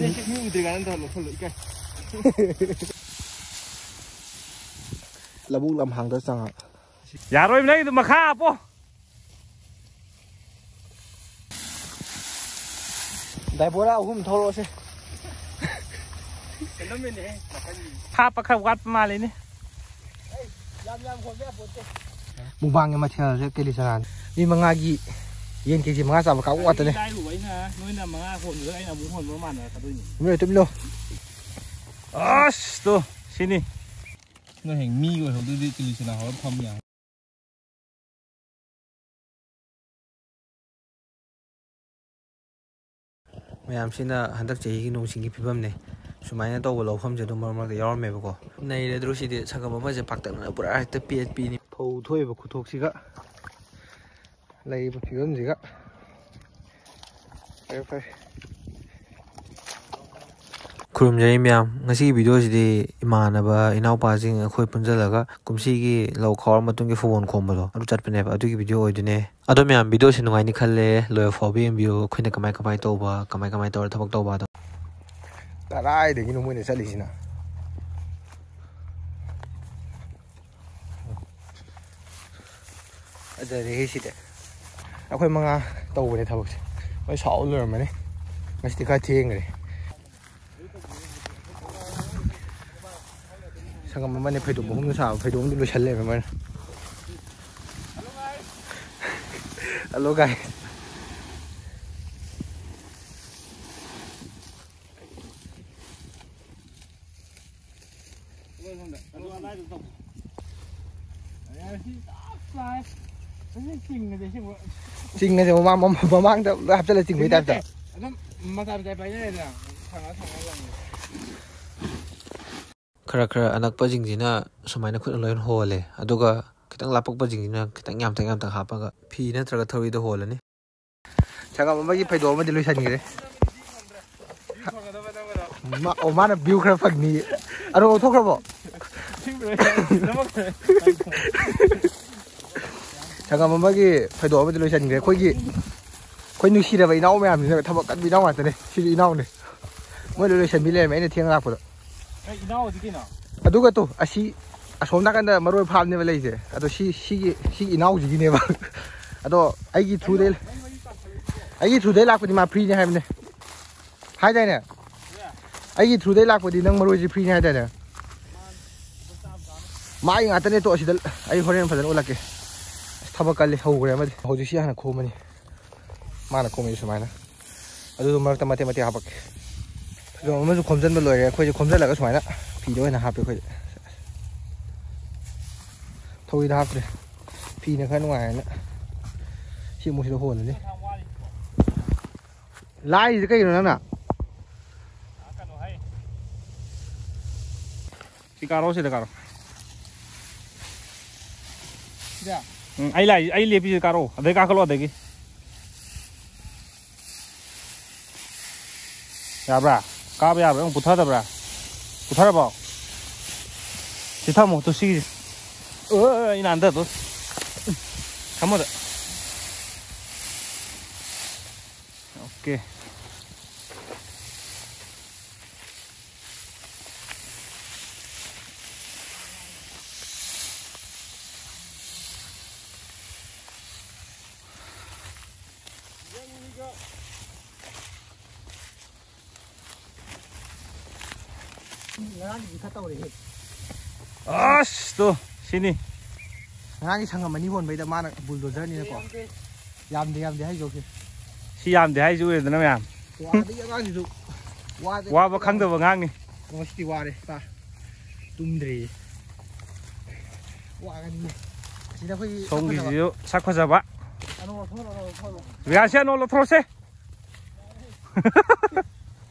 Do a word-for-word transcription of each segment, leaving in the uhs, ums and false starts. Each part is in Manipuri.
ꯃꯤ ꯎꯗ꯭ꯔꯤꯀꯥꯟꯗ ꯂꯧꯁꯜꯂꯣ, ꯏꯀꯥꯏ꯫ ꯂꯧꯕꯨꯛ ꯂꯝꯍꯥꯡꯗ ꯆꯪꯉꯛ꯫ ꯌꯥꯔꯣꯏ, ꯅꯪꯒꯤꯗꯣ ꯃꯈꯥ ꯍꯥꯞꯄꯣ꯫ ꯗꯥꯏꯕꯣꯔꯥ ꯑꯍꯨꯝ ꯊꯧꯔꯛꯑꯣꯁꯦ꯫ ꯍꯥꯞꯄ ꯈꯔ ꯋꯥꯠꯄ ꯃꯥꯜꯂꯤꯅꯦ꯫ ꯃꯨꯛꯕꯥꯡꯒꯤ ꯃꯊꯦꯜꯁꯦ ꯀꯦꯂꯤ ꯆꯅꯥꯅꯤ꯫ ꯃꯤ ꯃꯉꯥꯒꯤ ꯌꯦꯟ ꯀꯦꯖꯤ ꯃꯉꯥ ꯆꯥꯕ ꯀꯥꯡꯕꯨ ꯉꯥꯛꯇꯅꯦ꯫ ꯂꯥꯏꯔꯨꯕ ꯑꯩꯅ, ꯅꯣꯏꯅ ꯃꯉꯥ ꯍꯣꯟꯕꯗ ꯑꯩꯅ ꯑꯃꯨꯛ ꯍꯣꯟꯕ ꯃꯥꯟꯅꯔꯛꯀꯗꯣꯏꯅꯤ꯫ ꯇꯨꯃꯤꯟ ꯂꯩꯌꯨ, ꯇꯨꯃꯤꯟ ꯂꯩꯌꯨ꯫ ꯑꯁ, ꯇꯣ, ꯁꯤꯅꯤ꯫ ꯅꯣꯏ ꯍꯌꯦꯡ ꯃꯤꯒꯤ ꯑꯣꯏꯍꯧꯗꯣꯏꯗꯤ ꯀꯦꯂꯤ ꯆꯅꯥ ꯍꯧꯔ ꯐꯝ ꯌꯥ꯫ ꯃꯌꯥꯝꯁꯤꯅ ꯍꯟꯗꯛ ꯆꯍꯤꯒꯤ ꯅꯣꯡ ꯆꯤꯡꯒꯤ ꯐꯤꯕꯝꯅꯦ꯫ ꯁꯨꯃꯥꯏꯅ ꯇꯧꯕ ꯂꯧꯐꯝꯁꯦ ꯑꯗꯨꯝ ꯃꯔꯛ ꯃꯔꯛꯇ ꯌꯥꯎꯔꯝꯃꯦꯕꯀꯣ꯫ ꯅꯩꯔꯗ꯭ꯔꯣ ꯁꯤꯗꯤ? ꯁꯪꯒꯝ ꯑꯃꯁꯦ ꯄꯥꯛꯇꯛꯅꯅ ꯄꯨꯔꯥ ꯍꯦꯛꯇ ꯄꯦꯠ ꯄꯤꯅꯤ꯫ ꯐꯧ ꯊꯣꯛꯏꯕ ꯈꯨꯊꯣꯛꯁꯤꯒ ꯂꯩꯔꯤꯕ ꯐꯤꯕꯝꯁꯤꯒ꯫ ꯐꯔꯦ, ꯐꯔꯦ꯫ ꯈꯨꯔꯨꯝꯖꯔꯤ ꯃꯌꯥꯝ꯫ ꯉꯁꯤꯒꯤ ꯚꯤꯗꯤꯑꯣꯁꯤꯗꯤ ꯏꯃꯥꯟꯅꯕ ꯏꯅꯥꯎꯄꯥꯁꯤꯡ ꯑꯩꯈꯣꯏ ꯄꯨꯟꯁꯤꯜꯂꯒ ꯀꯨꯝꯁꯤꯒꯤ ꯂꯧ ꯈꯥꯎꯔ ꯃꯇꯨꯡꯒꯤ ꯐꯧꯕꯣꯟ ꯈꯣꯝꯕꯗꯣ ꯑꯗꯨ ꯆꯠꯄꯅꯦꯕ꯫ ꯑꯗꯨꯒꯤ ꯚꯤꯗꯤꯑꯣ ꯑꯣꯏꯗꯣꯏꯅꯦ꯫ ꯑꯗꯣ ꯃꯌꯥꯝ, ꯚꯤꯗꯤꯑꯣꯁꯤ ꯅꯨꯡꯉꯥꯏꯅꯤ ꯈꯜꯂꯦ꯫ ꯂꯣꯏꯕ ꯐꯥꯎꯕ ꯌꯦꯡꯕꯤꯌꯨ꯫ ꯑꯩꯈꯣꯏꯅ ꯀꯃꯥꯏ ꯀꯃꯥꯏ ꯇꯧꯕ, ꯀꯃꯥꯏ ꯀꯃꯥꯏ ꯇꯧꯔ ꯊꯕꯛ ꯇꯧꯕ ꯑꯗꯣ꯫ ꯀꯗꯥꯏꯗꯒꯤꯅꯣ ꯃꯣꯏꯅ ꯆꯠꯂꯤꯁꯤꯅ? ꯐꯖꯔꯦꯍꯦ ꯁꯤꯗꯤ꯫ ꯑꯩꯈꯣꯏ ꯃꯉꯥ ꯇꯧꯕꯅꯦ ꯊꯕꯛꯁꯦ꯫ ꯃꯣꯏ ꯁꯥꯎ ꯂꯣꯏꯔꯝꯃꯅꯤ꯫ ꯉꯁꯤꯗꯤ ꯈꯔ ꯊꯦꯡꯈ꯭ꯔꯦ꯫ ꯁꯪꯒꯝ ꯑꯃꯅꯦ ꯐꯩꯗꯣꯝ ꯑꯍꯨꯝꯅ ꯁꯥꯕ꯫ ꯐꯩꯗꯣꯝꯗꯤ ꯂꯣꯏꯁꯜꯂꯦꯕ ꯃꯣꯏꯅ꯫ ꯍꯜꯂꯣ ꯒꯥꯏ꯫ ꯆꯤꯡꯉꯁꯦ ꯃꯃꯥꯡ-, ꯃꯃꯥꯡ-, ꯃꯃꯥꯡꯗ ꯂꯣꯏ ꯍꯥꯞꯆꯤꯜꯂ ꯆꯤꯡꯕꯩ ꯇꯥꯏꯞꯇ꯫ ꯑꯗꯨꯝ ꯃꯇꯥꯏ ꯃꯇꯥꯏ ꯄꯥꯏꯅꯔꯦꯗꯅ, ꯊꯪꯅ ꯊꯪꯅ ꯂꯪꯉꯦ꯫ ꯈꯔ ꯈꯔ ꯑꯅꯛꯄꯁꯤꯡꯁꯤꯅ ꯁꯨꯃꯥꯏꯅ ꯈꯨꯠꯅ ꯂꯣꯏꯅ ꯍꯣꯜꯂꯦ, ꯑꯗꯨꯒ ꯈꯤꯇꯪ ꯂꯥꯞꯄꯛꯄꯁꯤꯡꯁꯤꯅ ꯈꯤꯇꯪ ꯌꯥꯝꯇꯛ ꯌꯥꯝꯇꯛ ꯍꯥꯞꯄꯒ ꯐꯤ ꯅꯠꯇ꯭ꯔꯒ ꯊꯧꯔꯤꯗ ꯍꯣꯜꯂꯅꯤ꯫ ꯁꯪꯒꯝ ꯑꯃꯒꯤ ꯐꯩꯗꯣꯝ ꯑꯃꯗꯤ ꯂꯣꯏꯁꯤꯟꯈ꯭ꯔꯦ꯫ ꯃꯥ-, ꯑꯣ, ꯃꯥꯅ ꯚ꯭ꯌꯨ ꯈꯔ ꯐꯪꯅꯤ꯫ ꯑꯔꯣ, ꯂꯧꯊꯣꯛꯈ꯭ꯔꯕꯣ? ꯁꯪꯒꯝ ꯑꯃꯒꯤ ꯐꯩꯗꯣꯝ ꯑꯃꯗꯤ ꯂꯣꯏꯁꯤꯟꯈ꯭ꯔꯦ꯫ ꯑꯩꯈꯣꯏꯒꯤ, ꯑꯩꯈꯣꯏ ꯅꯨꯡꯁꯤꯔꯕ ꯏꯅꯥꯎ ꯃꯌꯥꯝꯁꯤꯅ ꯊꯕꯛ ꯀꯟꯕ ꯏꯅꯥꯎ ꯉꯥꯛꯇꯅꯦ꯫ ꯁꯤꯁꯨ ꯏꯅꯥꯎꯅꯦ꯫ ꯃꯣꯏ ꯂꯣꯏ ꯂꯣꯏꯁꯟꯕꯤ ꯂꯩꯔꯝꯃꯦ ꯑꯩꯅ ꯊꯦꯡꯅ ꯂꯥꯛꯄꯗꯣ꯫ ꯑꯗꯨꯒ ꯇꯨ ꯑꯁꯤ ꯑꯁꯣꯝ ꯅꯥꯀꯟꯗ ꯃꯔꯣꯏ ꯐꯥꯝꯅꯦꯕ ꯂꯩꯁꯦ꯫ ꯑꯗꯣ ꯁꯤ ꯁꯤꯒꯤ ꯁꯤꯒꯤ ꯏꯅꯥꯎꯁꯤꯒꯤꯅꯦꯕ꯫ ꯑꯗꯣ ꯑꯩꯒꯤ ꯊ꯭ꯔꯨꯗꯩ ꯑꯩꯒꯤ ꯊ꯭ꯔꯨꯗꯩ ꯂꯥꯛꯄꯗꯤ ꯃꯥ ꯐ꯭ꯔꯤꯅꯦ ꯍꯥꯏꯕꯅꯦ꯫ ꯍꯥꯏꯗꯥꯏꯅꯦ? ꯑꯩꯒꯤ ꯊ꯭ꯔꯨꯗꯩ ꯂꯥꯛꯄꯗꯤ ꯅꯪ ꯃꯔꯣꯏꯁꯤ ꯐ꯭ꯔꯤꯅꯦ ꯍꯥꯏꯗꯥꯏꯅꯦ? ꯃꯥꯒꯤ ꯉꯥꯛꯇꯅꯦ꯫ ꯇꯣ ꯑꯁꯤꯗ ꯑꯩ ꯍꯣꯔꯦꯟ ꯐꯖꯅ ꯎꯠꯂꯛꯀꯦ꯫ ꯑꯁ, ꯊꯕꯛ ꯀꯜꯂꯤ, ꯍꯧꯈ꯭ꯔꯦ ꯑꯃꯗꯤ꯫ ꯍꯧꯖꯤꯛꯁꯤ ꯍꯥꯟꯅ ꯈꯣꯝꯃꯅꯤ꯫ ꯃꯥꯅ ꯈꯣꯝꯃꯛꯏ ꯁꯨꯃꯥꯏꯅ꯫ ꯑꯗꯨꯗꯣ ꯃꯔꯛꯇ ꯃꯇꯦꯛ ꯃꯇꯦꯛ ꯍꯥꯄꯛꯀꯦ꯫ ꯐꯩꯖꯣꯝ ꯑꯃꯁꯨ ꯈꯣꯝꯖꯤꯟꯕ ꯂꯣꯏꯔꯦ꯫ ꯑꯩꯈꯣꯏꯁꯦ ꯈꯣꯝꯖꯤꯜꯂꯒ ꯁꯨꯃꯥꯏꯅ ꯐꯤꯗ ꯑꯣꯏꯅ ꯍꯥꯞꯄꯦ ꯑꯩꯈꯣꯏꯗꯤ꯫ ꯊꯧꯔꯤꯗ ꯍꯥꯞꯇ꯭ꯔꯦ꯫ ꯐꯤꯅ ꯈꯔ ꯅꯨꯡꯉꯥꯏꯌꯦꯅ꯫ ꯁꯤ ꯑꯃꯨꯛ ꯁꯤꯗ ꯍꯣꯜꯂꯅꯤ꯫ ꯂꯥꯏꯁꯤꯗ ꯀꯩꯅꯣ ꯅꯪꯅ? ꯁꯤ ꯀꯥꯔꯣ, ꯁꯤꯗ ꯀꯥꯔꯣ꯫ ꯁꯤꯗ? ꯎꯝ, ꯑꯩ ꯂꯥꯛꯏ, ꯑꯩ ꯂꯦꯞꯄꯤꯁꯤꯗ ꯀꯥꯔꯣ꯫ ꯑꯗꯩ ꯀꯥꯈꯠꯂꯣ, ꯑꯗꯒꯤ꯫ ꯌꯥꯕ꯭ꯔꯥ? ꯀꯥꯕ ꯌꯥꯕ꯭ꯔꯥ? ꯑꯃꯨꯛ ꯄꯨꯊꯗꯕ꯭ꯔꯥ? ꯄꯨꯊꯔꯕꯣ? ꯁꯤ ꯊꯝꯃꯣ, ꯇꯨ ꯁꯤꯒꯤꯁꯦ꯫ ꯑꯣ, ꯑꯩ ꯅꯥꯟꯗ ꯇꯨ꯫ ꯊꯝꯃꯣꯗ꯫ ꯑꯣꯀꯦ꯫ ꯉꯔꯥꯡꯒꯤꯗꯤ ꯈꯔ ꯇꯧꯔꯦꯍꯦ꯫ ꯑꯁ, ꯇꯣ, ꯁꯤꯅꯤ꯫ ꯉꯔꯥꯡꯒꯤ ꯁꯪꯉꯝ ꯑꯅꯤ ꯍꯣꯟꯕꯩꯗ ꯃꯥꯅ ꯕꯨꯜꯗꯣꯖꯔꯅꯤꯅꯀꯣ꯫ ꯌꯥꯝꯗꯦ, ꯌꯥꯝꯗꯦ ꯍꯥꯏꯖꯧꯁꯦ꯫ ꯁꯤ ꯌꯥꯝꯗꯦ ꯍꯥꯏꯁꯤ ꯎꯔꯦꯗꯅ ꯃꯌꯥꯝ꯫ ꯑꯗꯒꯤ ꯑꯉꯥꯡꯁꯤꯁꯨ ꯋꯥꯗꯦ꯫ ꯋꯥꯕ ꯈꯪꯗꯕ ꯑꯉꯥꯡꯅꯤ꯫ ꯉꯁꯤꯗꯤ ꯋꯥꯔꯦ, ꯄꯥ꯫ ꯇꯨꯝꯗ꯭ꯔꯦꯌꯦ꯫ ꯋꯥꯒꯅꯤ꯫ ꯑꯁꯤꯗ ꯑꯩꯈꯣꯏꯒꯤ ꯁꯣꯝꯒꯤꯁꯤꯁꯨ ꯁꯛ ꯐꯖꯕ꯫ ꯑꯅꯧꯕ ꯊꯣꯛꯑꯣ, ꯑꯅꯧꯕ ꯊꯣꯛꯑꯣ꯫ ꯕꯤꯀꯥꯁꯁꯦ ꯑꯅꯧꯕ ꯂꯧꯊꯣꯔꯛꯁꯦ꯫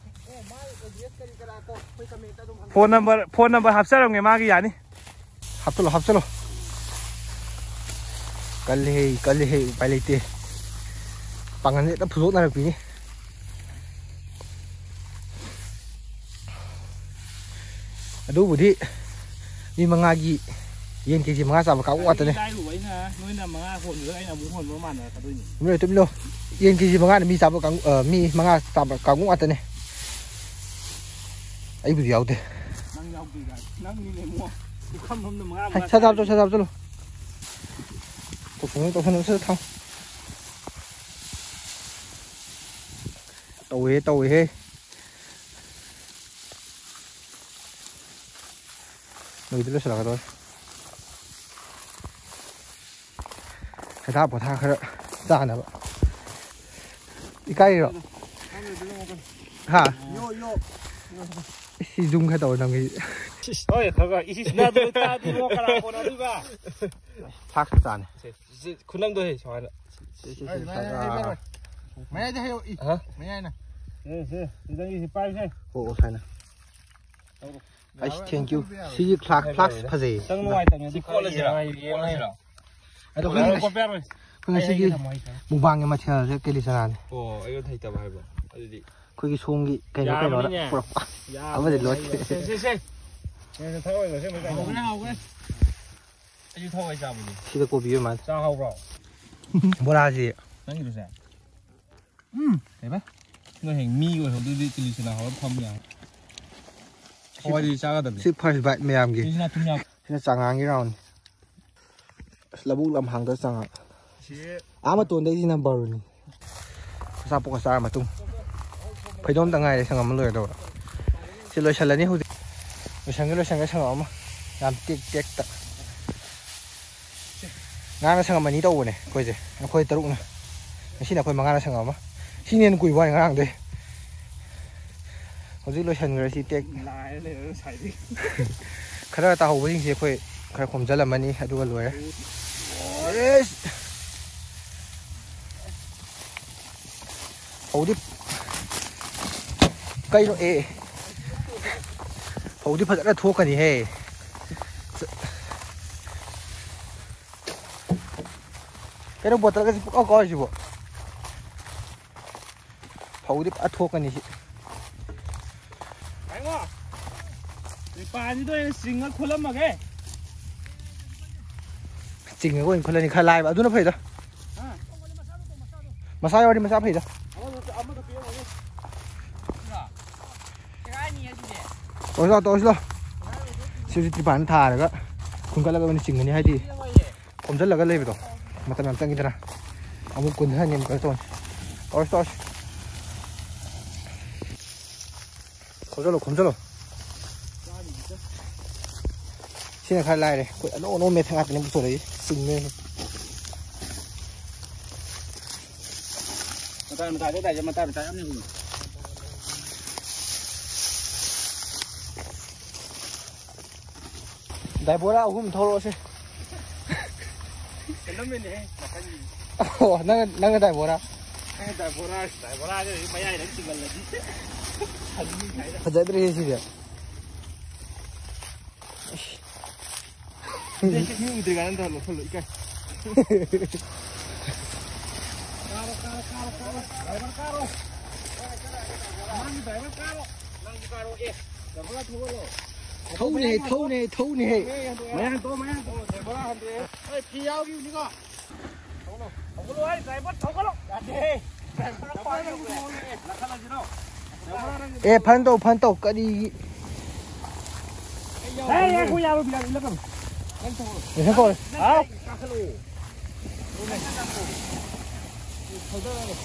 ꯐꯣꯟ ꯅꯝꯕꯔ, ꯐꯣꯟ ꯅꯝꯕꯔ ꯍꯥꯞꯆꯔꯝꯒꯦ ꯃꯥꯒꯤ, ꯌꯥꯅꯤ꯫ ꯍꯥꯞꯆꯜꯂꯣ, ꯍꯥꯞꯆꯜꯂꯣ꯫ ꯀꯜꯂꯤꯍꯦ, ꯀꯜꯂꯤꯍꯦ, ꯎꯄꯥꯏ ꯂꯩꯇꯦ꯫ ꯄꯥꯡꯒꯜꯁꯦ ꯍꯦꯛꯇ ꯐꯨꯗꯣꯛꯅꯔꯛꯄꯤꯅꯤ꯫ ꯑꯗꯨꯕꯨꯗꯤ ꯃꯤ ꯃꯉꯥꯒꯤ ꯌꯦꯟ ꯀꯦ ꯖꯤ ꯃꯉꯥ ꯆꯥꯕ ꯀꯥꯡꯕꯨ ꯉꯥꯛꯇꯅꯦ꯫ ꯂꯥꯏꯔꯨꯕ ꯑꯩꯅ ꯅꯣꯏꯅ ꯃꯉꯥ ꯍꯣꯟꯕꯗ ꯑꯩꯅ ꯑꯃꯨꯛ ꯍꯣꯟꯕꯒ ꯃꯥꯟꯅꯔꯛꯀꯗꯣꯏꯅꯤ꯫ ꯇꯨꯃꯤꯟ ꯂꯩꯌꯨ, ꯇꯨꯃꯤꯟ ꯂꯩꯌꯨ꯫ ꯌꯦꯟ ꯀꯦ ꯖꯤ ꯃꯉꯥꯅ ꯃꯤ ꯆꯥꯕ ꯀꯥꯡ-, ꯑ, ꯃꯤ ꯃꯉꯥ ꯆꯥꯕ ꯀꯥꯡꯕꯨ ꯉꯥꯛꯇꯅꯦ꯫ ꯑꯩꯕꯨꯗꯤ ꯌꯥꯎꯗꯦ꯫ ꯅꯪ ꯌꯥꯎꯗꯦ ꯀꯥꯏ? ꯅꯪꯅꯤꯅꯦ ꯏꯕꯨꯡꯉꯣ꯫ ꯄꯨꯈꯝ ꯑꯃꯗ ꯃꯉꯥ ꯍꯥꯏ, ꯃꯉꯥ ꯁꯠ ꯍꯥꯞꯆꯜꯂꯨ, ꯆꯥꯏ꯫ ꯁꯠ ꯍꯥꯞꯆꯜꯂꯨ꯫ ꯇꯧꯁꯟꯅꯨ, ꯇꯧꯁꯟꯅꯨ, ꯁꯠ ꯊꯝꯃꯨ꯫ ꯇꯧꯋꯦꯍꯦ, ꯇꯧꯋꯦꯍꯦ꯫ ꯂꯣꯏꯗꯤ ꯂꯣꯏꯁꯤꯜꯂꯛꯀꯗꯧꯔꯦ꯫ ꯍꯩꯊꯥ ꯄꯣꯊꯥ ꯈꯔ ꯆꯥꯅꯕ꯫ ꯏꯀꯥꯏꯔꯤꯔꯣ? ꯍꯥ? ꯌꯣ, ꯌꯣ꯫ ꯏꯁ, ꯁꯤ zoom ꯈꯔ ꯇꯧꯔ ꯅꯝꯒꯦ꯫ ꯍꯣꯏ, ꯈꯔ ꯈꯔ꯫ ꯏꯁ, ꯏꯁ, ꯅꯥꯗꯨ ꯇꯥꯗꯤ ꯏꯕꯣ, ꯀꯅꯥ ꯀꯣꯟꯅꯗꯣꯏꯕ? ꯐ꯭ꯂꯥꯛꯁ ꯃꯆꯥꯅꯦ꯫ ꯁꯦ, ꯁꯦ, ꯈꯨꯅꯝꯗꯣ ꯍꯦ, ꯁꯨꯃꯥꯏꯅ꯫ ꯁꯦ, ꯁꯦ, ꯁꯦ, ꯁꯦ, ꯑꯩ, ꯑꯩ, ꯑꯩ, ꯑꯥ, ꯑꯥ꯫ ꯃꯌꯥꯏꯗ ꯍꯦꯛ, ꯏ, ꯍꯥ? ꯃꯌꯥꯏꯅ꯫ ꯁꯦ, ꯁꯦ, ꯁꯤꯗꯒꯤ ꯁꯤ ꯄꯥꯏꯁꯦ꯫ ꯑꯣ, ꯑꯣ, ꯁꯨꯃꯥꯏꯅ꯫ ꯇꯧꯔꯣ꯫ ꯑꯩꯁ, thank you꯫ ꯁꯤꯒꯤ ꯐ꯭ꯂꯥꯛꯁ, ꯐ꯭ꯂꯥꯛꯁ ꯐꯖꯩꯌꯦ꯫ ꯈꯤꯇꯪ ꯅꯨꯡꯉꯥꯏꯇꯕꯅꯦ꯫ ꯁꯤ ꯀꯣꯠꯂꯁꯤꯔꯥ? ꯀꯣꯠꯂꯁꯤꯔꯥ? ꯑꯗꯣ ꯑꯩꯈꯣꯏ ꯀꯣꯠꯄ ꯌꯥꯔꯣꯏ꯫ ꯑꯩꯈꯣꯏ ꯉꯁꯤꯒꯤ ꯑꯩ, ꯑꯩ ꯊꯝꯃꯣ, ꯑꯩ ꯊꯝꯃꯣ꯫ ꯃꯨꯛꯕꯥꯡꯒꯤ ꯃꯊꯦꯜꯁꯦ ꯀꯦꯂꯤ ꯆꯅꯥꯅꯦ꯫ ꯑꯣ, ꯑꯩ ꯍꯩꯇꯕ ꯍꯥꯏꯕ꯫ ꯑꯗꯨꯗꯤ ꯑꯩꯈꯣꯏꯒꯤ ꯁꯣꯝꯒꯤ ꯀꯩꯅꯣ ꯀꯩꯅꯣꯅ ꯌꯥꯔꯕꯅꯤꯅꯦ꯫ ꯄꯨꯔꯛꯄ꯫ ꯌꯥꯔꯕꯅꯤꯅꯦ꯫ ꯑꯃꯗꯤ ꯂꯣꯏꯈ꯭ꯔꯦ꯫ ꯁꯦ, ꯁꯦ, ꯁꯦ꯫ ꯍꯥꯎꯈ꯭ꯔꯦ, ꯍꯥꯎꯈ꯭ꯔꯦ꯫ ꯑꯩꯁꯨ ꯊꯋꯥꯏ ꯆꯥꯕꯅꯤ꯫ ꯁꯤꯗ ꯀꯣꯕꯤ ꯑꯃ꯫ ꯆꯥ ꯍꯥꯎꯕ꯭ꯔꯣ? ꯕꯣꯔꯥꯁꯤ꯫ ꯅꯪꯒꯤꯗꯨꯁꯦ? ꯎꯝ꯫ ꯀꯩꯕ? ꯅꯣꯏ ꯍꯌꯦꯡ ꯃꯤ ꯑꯣꯏꯍꯧꯗꯣꯏꯗꯤ ꯀꯤꯂꯤ ꯆꯅꯥ ꯍꯧꯔ ꯐꯝ ꯌꯥꯕ꯫ ꯍꯋꯥꯏꯗꯤ ꯆꯥꯒꯗꯕꯅꯤ꯫ ꯁꯤ first bite ꯃꯌꯥꯝꯒꯤ꯫ ꯀꯤꯂꯤ ꯆꯅꯥ ꯊꯨꯝ ꯌꯥꯛ- ꯁꯤꯅ ꯆꯉꯥꯡꯒꯤ round꯫ ꯑꯁ, ꯂꯧꯕꯨꯛ ꯂꯝꯍꯥꯡꯗ ꯆꯉꯥꯡ꯫ ꯁꯤ ꯑꯥ ꯃꯇꯣꯟꯗꯩꯁꯤꯅ ꯕꯥꯔꯨꯅꯤ꯫ ꯑꯆꯥꯄꯣꯠꯀ ꯆꯥꯔ ꯃꯇꯨꯡ꯫ ꯐꯩꯗꯣꯝꯇ ꯉꯥꯏꯔꯦ ꯁꯪꯉꯝ ꯑꯃ ꯂꯣꯏꯔꯗꯧꯕ꯫ ꯁꯤ ꯂꯣꯏꯁꯜꯂꯅꯤ ꯍꯧꯖꯤꯛ꯫ ꯂꯣꯏꯁꯟꯒꯦ, ꯂꯣꯏꯁꯟꯒꯦ ꯁꯪꯉꯝ ꯑꯃ꯫ ꯌꯥꯝ ꯇꯦꯛ ꯇꯦꯛꯇ꯫ ꯉꯔꯥꯡꯅ ꯁꯪꯉꯝ ꯑꯅꯤ ꯇꯧꯕꯅꯦ ꯑꯩꯈꯣꯏꯁꯦ꯫ ꯑꯩꯈꯣꯏ ꯇꯔꯨꯛꯅ꯫ ꯉꯁꯤꯅ ꯑꯩꯈꯣꯏ ꯃꯉꯥꯅ ꯁꯪꯉꯝ ꯑꯃ꯫ ꯁꯤꯅ ꯍꯦꯟꯅ ꯀꯨꯏꯕ ꯋꯥꯅꯤ ꯉꯔꯥꯡꯗꯩ꯫ ꯍꯧꯖꯤꯛ ꯂꯣꯏꯁꯟꯈ꯭ꯔꯦ ꯁꯤ ꯇꯦꯛ꯫ ꯂꯥꯏꯔ ꯂꯩꯔꯦ ꯉꯁꯥꯏꯗꯒꯤ꯫ ꯈꯔ ꯇꯥꯍꯧꯕꯁꯤꯡꯁꯦ ꯑꯩꯈꯣꯏ ꯈꯔ ꯈꯣꯝꯖꯤꯜꯂꯝꯃꯅꯤ, ꯑꯗꯨꯒ ꯂꯣꯏꯔꯦ꯫ ꯑꯦꯁ! ꯐꯧꯗꯤ ꯀꯩꯅꯣ? ꯑꯦ, ꯐꯧꯗꯤ ꯐꯖꯅ ꯊꯣꯛꯀꯅꯤꯍꯦ꯫ ꯀꯩꯅꯣ ꯕꯣꯇꯜꯒꯁꯦ ꯄꯨꯡꯀꯥꯎ ꯀꯥꯎꯔꯤꯁꯤꯕꯣ? ꯐꯧꯗꯤ ꯐꯖꯅ ꯊꯣꯛꯀꯅꯤ ꯁꯤ꯫ ꯉꯥꯏꯈꯣ꯫ ꯔꯤꯄꯥꯟꯁꯤꯗ ꯑꯣꯏꯅ ꯆꯤꯡꯉ ꯈꯨꯠꯂꯝꯃꯒꯦ꯫ ꯆꯤꯡꯉꯒ ꯑꯣꯏꯅ ꯈꯨꯠꯂꯅꯤ, ꯈꯔ ꯂꯥꯏꯕ꯫ ꯑꯗꯨꯅ ꯐꯩꯗ꯫ ꯍꯥ? ꯃꯁꯥ ꯌꯥꯎꯔꯗꯤ ꯃꯁꯥ ꯐꯩꯗ꯫ ꯑꯃꯗꯨ, ꯑꯃꯗꯨ ꯄꯤꯔꯝꯃꯒꯦ꯫ ꯁꯤꯔꯣ? ꯁꯦꯒꯥꯏꯅꯤ ꯑꯗꯨꯗꯤ꯫ ꯇꯧꯔꯁꯤ ꯂꯥꯎ, ꯇꯧꯔꯁꯤ ꯂꯥꯎ꯫ ꯁꯤꯁꯨ ꯇ꯭ꯔꯤꯄꯥꯟ ꯊꯥꯔꯒ ꯈꯨꯟꯒꯠꯂꯒ ꯑꯣꯏꯅ ꯆꯤꯡꯒꯅꯤ, ꯍꯥꯏꯗꯤ ꯈꯣꯝꯖꯤꯜꯂꯒ ꯂꯩꯕꯗꯣ ꯃꯇꯝ ꯌꯥꯝ ꯆꯪꯉꯤꯗꯅ꯫ ꯑꯃꯨꯛ ꯀꯨꯟꯊꯅꯤ, ꯑꯃꯨꯛ ꯀꯩꯅꯣ ꯇꯧꯅꯤ꯫ ꯇꯧꯔꯁꯤ, ꯇꯧꯔꯁꯤ꯫ ꯈꯣꯝꯖꯤꯜꯂꯣ, ꯈꯣꯝꯖꯤꯜꯂꯣ꯫ ꯁꯤꯅ ꯈꯔ ꯂꯥꯏꯔꯦ꯫ ꯑꯩꯈꯣꯏ ꯑꯅꯧ ꯑꯅꯧꯕ ꯃꯦꯊꯠ ꯉꯥꯛꯇꯅꯦ ꯄꯨꯊꯣꯔꯛꯏ꯫ ꯆꯤꯡꯅꯦ꯫ ꯃꯇꯥꯏ ꯃꯇꯥꯏꯗ ꯇꯥꯏꯁꯦ, ꯃꯇꯥꯏ ꯃꯇꯥꯏ ꯌꯥꯝ ꯌꯦꯡꯉꯨ꯫ ꯗꯥꯏꯕꯣꯔꯥ ꯑꯍꯨꯝ ꯊꯧꯔꯛꯑꯣꯁꯦ꯫ ꯆꯠꯂꯝꯃꯤꯅꯦꯍꯦ, ꯅꯥꯀꯟꯒꯤ꯫ ꯑꯣ, ꯅꯪ, ꯅꯪꯅ ꯗꯥꯏꯕꯣꯔꯥ? ꯑꯩꯅ ꯗꯥꯏꯕꯣꯔꯥ, ꯗꯥꯏꯕꯣꯔꯥꯁꯦ ꯍꯧꯖꯤꯛ ꯃꯌꯥꯏꯗ ꯆꯤꯡꯍꯜꯂꯗꯤ꯫ ꯐꯖꯗ꯭ꯔꯦꯍꯦ ꯁꯤꯗꯤ꯫ ꯃꯤ ꯎꯗ꯭ꯔꯤ ꯀꯥꯟꯗ ꯂꯧꯁꯜꯂꯣ, ꯏꯀꯥꯏ꯫ ꯀꯥꯔꯣ, ꯀꯥꯔꯣ, ꯀꯥꯔꯣ, ꯀꯥꯔꯣ꯫ ꯗ꯭ꯔꯥꯏꯚꯔ ꯀꯥꯔꯣ꯫ ꯅꯪꯒꯤ ꯗ꯭ꯔꯥꯏꯚꯔ ꯀꯥꯔꯣ꯫ ꯅꯪꯁꯨ ꯀꯥꯔꯣ, ꯑꯦ꯫ ꯗ꯭ꯔꯥꯏꯚꯔ ꯊꯧꯒꯠꯂꯣ꯫ ꯊꯧꯅꯦꯍꯦ, ꯊꯧꯅꯦꯍꯦ, ꯊꯧꯅꯦꯍꯦ꯫ ꯃꯌꯥꯡ ꯇꯣ, ꯃꯌꯥꯡ ꯇꯣ, ꯗ꯭ꯔꯥꯏꯚꯔ ꯍꯟꯗꯣꯛꯑꯦ꯫ ꯍꯣꯏ, ꯐꯤ ꯌꯥꯎꯈꯤꯕꯅꯤꯀꯣ꯫ ꯊꯧꯒꯠꯂꯣ, ꯊꯧꯒꯠꯂꯣ ꯍꯥꯏ, ꯗ꯭ꯔꯥꯏꯚꯔ ꯊꯧꯒꯠꯂꯣ꯫ ꯌꯥꯗꯦꯍꯦ꯫ ꯗ꯭ꯔꯥꯏꯚꯔ ꯄꯥꯏꯔꯒ ꯊꯧꯒꯠꯂꯣ꯫ ꯂꯥꯛꯍꯜꯂꯁꯤꯔꯣ? ꯗ꯭ꯔꯥꯏꯚꯔ ꯅꯪ ꯑꯦ, ꯐꯟ ꯇꯧ, ꯐꯟ ꯇꯧ, ꯀꯔꯤꯒꯤ? ꯑꯩ ꯌꯥꯎꯗꯦ꯫ ꯑꯦ, ꯌꯥ, ꯑꯩꯈꯣꯏ ꯌꯥꯔꯣꯏ, ꯌꯥꯔꯣꯏ, ꯏꯜꯂꯛꯀꯅꯨ꯫ ꯅꯪ ꯊꯧꯒꯠꯂꯣ꯫ ꯉꯥꯏꯈꯣ꯫ ꯍꯥꯎ꯫ ꯀꯥꯈꯠꯂꯛꯑꯣ꯫ ꯊꯧꯗꯔꯛꯑꯣ꯫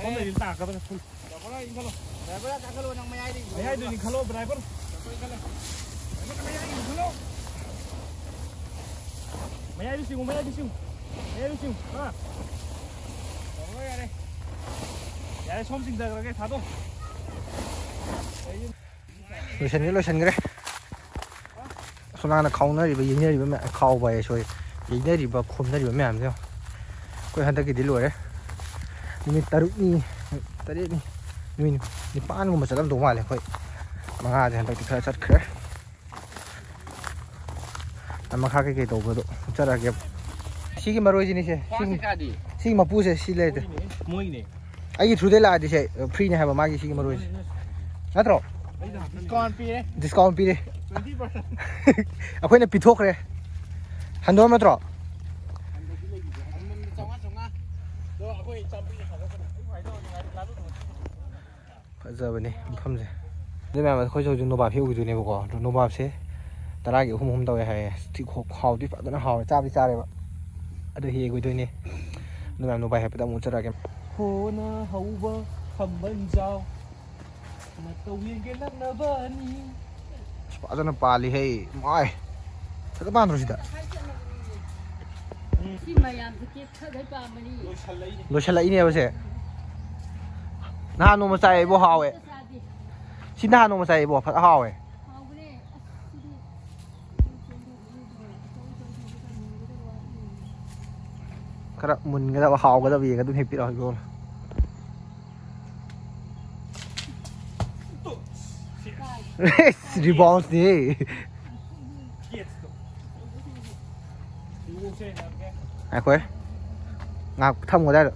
ꯁꯣꯝꯗꯒꯤ ꯇꯥꯔꯛꯀꯗꯧꯔꯦ꯫ ꯗ꯭ꯔꯥꯏꯚꯔ ꯏꯟꯈꯠꯂꯣ꯫ ꯗ꯭ꯔꯥꯏꯚꯔ ꯀꯥꯈꯠꯂꯣ, ꯅꯪ ꯃꯌꯥꯏꯗ ꯏꯟꯈꯠꯂꯣ꯫ ꯃꯌꯥꯏꯗ ꯏꯟꯈꯠꯂꯣ, ꯗ꯭ꯔꯥꯏꯚꯔ꯫ ꯗ꯭ꯔꯥꯏꯚꯔ ꯃꯌꯥꯏꯗ ꯏꯟꯈꯠꯂꯣ꯫ ꯃꯌꯥꯏꯗ ꯆꯤꯡꯉꯨ, ꯃꯌꯥꯏꯗ ꯆꯤꯡꯉꯨ꯫ ꯃꯌꯥꯏꯗ ꯆꯤꯡꯉꯨ꯫ ꯑꯥ꯫ ꯗ꯭ꯔꯥꯏꯚꯔ ꯌꯥꯔꯦ꯫ ꯌꯥꯔꯦ, ꯁꯣꯝ ꯆꯤꯡꯊꯈ꯭ꯔꯒꯦ, ꯊꯥꯗꯣꯛ꯫ ꯂꯣꯏꯁꯟꯈ꯭ꯔꯦ, ꯂꯣꯏꯁꯟꯈ꯭ꯔꯦ꯫ ꯑꯁꯣꯝ ꯅꯥꯀꯟꯗ ꯈꯥꯎꯅꯔꯤꯕ, ꯌꯩꯅꯔꯤꯕ ꯃꯌꯥꯝ, ꯈꯥꯎꯕ ꯍꯥꯏꯌꯦ, ꯁꯣꯏ꯫ ꯌꯩꯅꯔꯤꯕ, ꯈꯣꯝꯅꯔꯤꯕ ꯃꯌꯥꯝꯁꯦ ꯌꯦꯡꯉꯣ꯫ ꯑꯩꯈꯣꯏ ꯍꯟꯗꯛꯀꯤꯗꯤ ꯂꯣꯏꯔꯦ꯫ ꯅꯨꯃꯤꯠ ꯇꯔꯨꯛꯅꯤ, ꯇꯔꯦꯠꯅꯤ, ꯅꯨꯃꯤꯠ ꯅꯤꯄꯥꯟꯒꯨꯝꯕ ꯆꯠꯂꯝꯗꯧ ꯃꯥꯜꯂꯦ꯫ ꯑꯩꯈꯣꯏ ꯃꯉꯥꯁꯦ ꯍꯟꯗꯛꯇꯤ ꯈꯔ ꯆꯠꯈ꯭ꯔꯦ꯫ ꯑꯩ ꯃꯈꯥ ꯀꯩꯀꯩ ꯇꯧꯕꯗꯣ ꯎꯠꯆꯔꯛꯑꯒꯦ꯫ ꯁꯤꯒꯤ ꯃꯔꯣꯏꯁꯤꯅꯤꯁꯦ꯫ ꯁꯤꯒꯤ, ꯁꯤꯒꯤ ꯃꯄꯨꯁꯦ ꯁꯤ ꯂꯩꯔꯦ꯫ ꯃꯣꯏꯒꯤꯅꯦ꯫ ꯑꯩꯒꯤ through ꯗꯩ ꯂꯥꯛꯑꯗꯤ ꯁꯦ free ꯅꯦ ꯍꯥꯏꯕ ꯃꯥꯒꯤ ꯁꯤꯒꯤ ꯃꯔꯣꯏꯁꯦ꯫ ꯅꯠꯇ꯭ꯔꯣ? Discount ꯄꯤꯔꯦ꯫ Discount ꯄꯤꯔꯦ꯫ Twenty percent꯫ ꯑꯩꯈꯣꯏꯅ ꯄꯤꯊꯣꯛꯈ꯭ꯔꯦ꯫ ꯍꯟꯗꯣꯛꯑꯝ ꯅꯠꯇ꯭ꯔꯣ? ꯆꯥꯝꯃꯉꯥ, ꯆꯥꯝꯃꯉꯥ꯫ ꯑꯗꯣ ꯑꯩꯈꯣꯏ ꯆꯥꯝꯃꯔꯤ ꯁꯥꯗꯣꯛꯀꯅꯤ꯫ ꯐꯖꯕꯅꯤ ꯃꯐꯝꯁꯦ꯫ ꯑꯗꯨ ꯃꯌꯥꯝ, ꯑꯩꯈꯣꯏꯁꯨ ꯍꯧꯖꯤꯛ ꯅꯣꯕꯥꯞ ꯍꯦꯛꯎꯈꯤꯗꯣꯏꯅꯦꯕꯀꯣ꯫ ꯑꯗꯣ ꯅꯣꯕꯥꯞꯁꯦ ꯇꯔꯥꯒꯤ ꯑꯍꯨꯝ ꯑꯍꯨꯝ ꯇꯧꯋꯦ ꯍꯥꯏꯌꯦ꯫ ꯊꯤ ꯈꯣ-, ꯍꯥꯎꯗꯤ ꯐꯖꯅ ꯍꯥꯎꯋꯦ꯫ ꯆꯥꯕꯗꯤ ꯆꯥꯔꯦꯕ꯫ ꯑꯗꯨ ꯍꯦꯛꯎꯈꯤꯗꯣꯏꯅꯦ꯫ ꯑꯗꯨ ꯃꯌꯥꯝ ꯅꯣꯕꯥꯞ ꯍꯦꯛꯄꯗ ꯑꯃꯨꯛ ꯆꯠꯂꯛꯑꯒꯦ꯫ ꯍꯣꯅ ꯍꯧꯕ ꯈꯝꯕꯟꯖꯥꯎ ꯅꯠꯇꯧ ꯌꯦꯡꯒꯦ ꯅꯛꯅꯕꯅꯤ꯫ ꯑꯁ, ꯐꯖꯅ ꯄꯥꯜꯂꯤꯍꯦ꯫ ꯃꯥꯏ꯫ ꯐꯖ ꯄꯥꯟꯗ꯭ꯔꯣ ꯁꯤꯗ? ꯁꯤ ꯃꯌꯥꯝꯁꯦ ꯀꯦꯛ ꯈꯔ ꯈꯔ ꯄꯥꯝꯕꯅꯤ꯫ ꯂꯣꯏꯁꯜꯂꯛꯏꯅꯦꯕ ꯁꯦ꯫ ꯅꯍꯥꯟ ꯅꯣꯡꯃ ꯆꯥꯏ ꯏꯕꯣ, ꯍꯥꯎꯋꯦ꯫ ꯆꯥꯗꯦ꯫ ꯁꯤ ꯅꯍꯥꯟ ꯅꯣꯡꯃ ꯆꯥꯏ ꯏꯕꯣ, ꯐꯖ ꯍꯥꯎꯋꯦ꯫ ꯍꯥꯎꯕꯅꯦ꯫ ꯑꯁ, ꯁꯤꯗꯤ ꯈꯔ ꯃꯨꯟꯒꯗꯕ, ꯍꯥꯎꯒꯗꯕ ꯌꯦꯡꯉ ꯑꯗꯨꯝ ꯍꯦꯛꯄꯤꯔꯛꯑꯣ ꯏꯕꯣ꯫ ꯔꯤꯕꯥꯎꯟꯁꯅꯤ꯫ ꯑꯩꯈꯣꯏ ꯉꯥꯏꯍꯥꯛ ꯊꯝꯃꯨ ꯑꯗꯥꯏꯗ꯫